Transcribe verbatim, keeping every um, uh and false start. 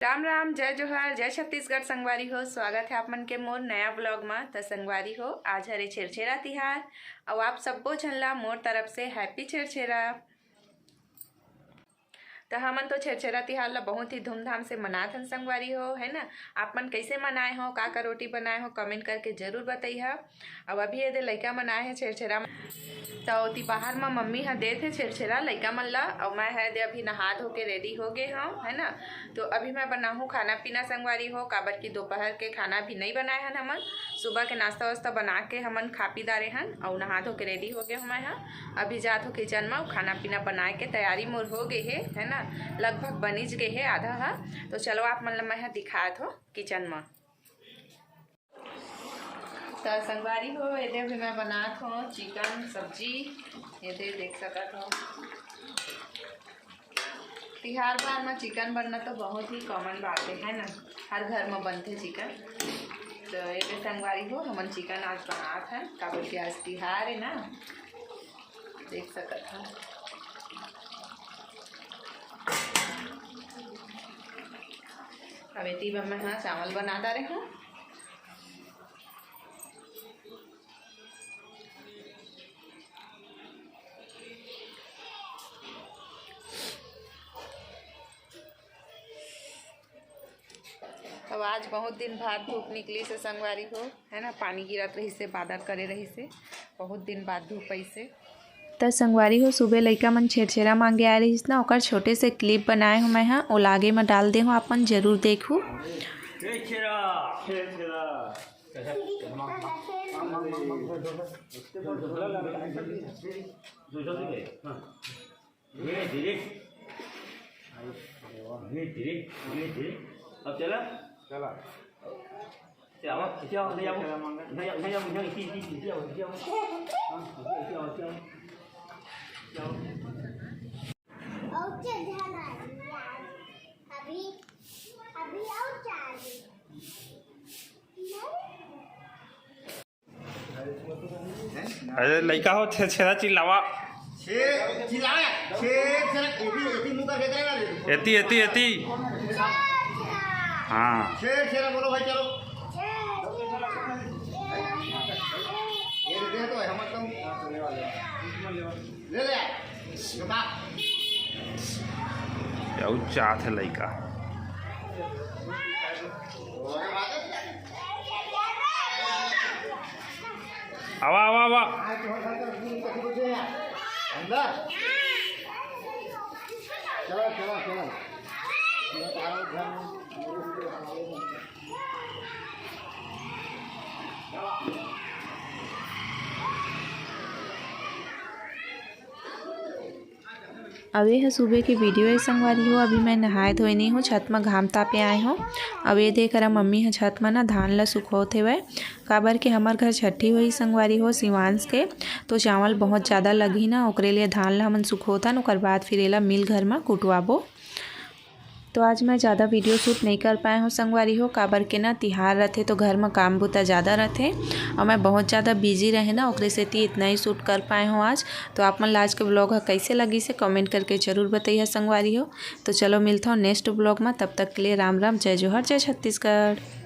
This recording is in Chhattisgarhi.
राम राम, जय जोहार, जय छत्तीसगढ़ संगवारी हो। स्वागत है आप मन के मोर नया vlog म। त संगवारी हो, आज हरे छेरछेरा तिहार, अउ आप सब्बो झन ला मोर तरफ से happy छेरछेरा। त हमन तो छेरछेरा तिहार ला बहुत ही धूमधाम से मनात हन संगवारी हो, है ना। आप मन कैसे मनाए हो, का का रोटी बनाए हो, comment करके जरूर बतइहा। अब अभी एदे लइका मन आए हे छेरछेरा म। त ओती बाहर म मम्मी ह देत हे छेरछेरा लइका मन ला, अउ मैं ह एदे अभी नहा धो के ready हो गे हंव, है ना। तो अभी मैं बनाहूँ खाना पीना संगवारी हो, काबर कि दोपहर के खाना भी नइ बनाए हन हमन। सुबह के नाश्ता वास्ता बना के हमन खा पी डारे हन, अउ नहा धो के ready हो गे हंव मैं ह। अभी जात हो kitchen म, अउ खाना पीना बनाए के तैयारी मोर हो गे हे, है ना, लगभग बनिच गे हे आधा ह। तो चलो आप मन ला मैं ह दिखात हो kitchen म। त संगवारी हो, एदे अभी मैं बनात हो chicken सब्जी। एदे देख सकत हो, तिहार बार म chicken बनना तो बहुत ही common बात है, है ना, हर घर म बनथे chicken। तो एदे संगवारी हो, हमन chicken आज बनात हन, काबर कि आज तिहार है ना, देख सकत हो। अब एती बर मैं ह चावल बना डारे हंव। अब आज बहुत दिन बाद धूप निकलिस हे संगवारी हो, है ना, पानी गिरत रहिस हे, बादर करे रहिस हे, बहुत दिन बाद धूप अइस हे। त संगवारी हो, सुबह लइका मन छेरछेरा मांगे आए रहिस ना, ओकर छोटे से clip बनाए हंव मैं ह, ओला आगे म डाल दे हंव, आप मन जरूर देखहू। छेरछेरा, छेरछेरा। धीरे, धीरे। धीरे, धीरे। धीरे, धीरे। अब चला। चला। चला, आवा, इसे आओ, इसे आओ। इसे आओ, इसे आओ, इसे, इसे, इसे आओ, इसे आओ। हाँ, इसे, इसे आओ, इसे आओ। इसे आओ। और चल जाना है यार। अभी, अभी और चालू। अरे लइका हो, छेरछेरा चिल्लावा। छे, चिल्लावा। छे, छे, एती, एती मुंह करके करेगा रे। एती, एती, एती। हाँ। छेरछेरा बोलो भाई, चलो। ये दे तो है, हम कम। ले ले। ये बा। क्या उच्चात है लइका। आवा, आवा, आवा। अब ये ह सुबह के video है संगवारी हो। अभी मैं नहाए धोए नहीं हूँ, छत म घाम तापे आए हूँ। अब ये देख रहा मम्मी ह छत म ना धान ला सुखोत हेवय, काबर के हमर घर छठी होही संगवारी हो शिवांश के, तो चावल बहुत ज़्यादा लगही ना, ओकरे लिए धान ला हमन सुखोथन, ओकर बाद फिर एला मिल घर म कुटवाबो। तो आज मैं ज़्यादा video shoot नहीं कर पाए हूँ संगवारी हो, काबर के ना तिहार रथे तो घर म काम बुता ज़्यादा रथे और मैं बहुत ज़्यादा busy रहे ना, ओकरे सेती इतना ही shoot कर पाए हूँ आज। तो आप मन ला आज के vlog ह कैसे लगिस हे comment करके जरूर बताइए संगवारी हो। तो चलो मिलता हूँ next vlog में, तब तक के लिए राम राम, जय जोहार, जय छत्तीसगढ़।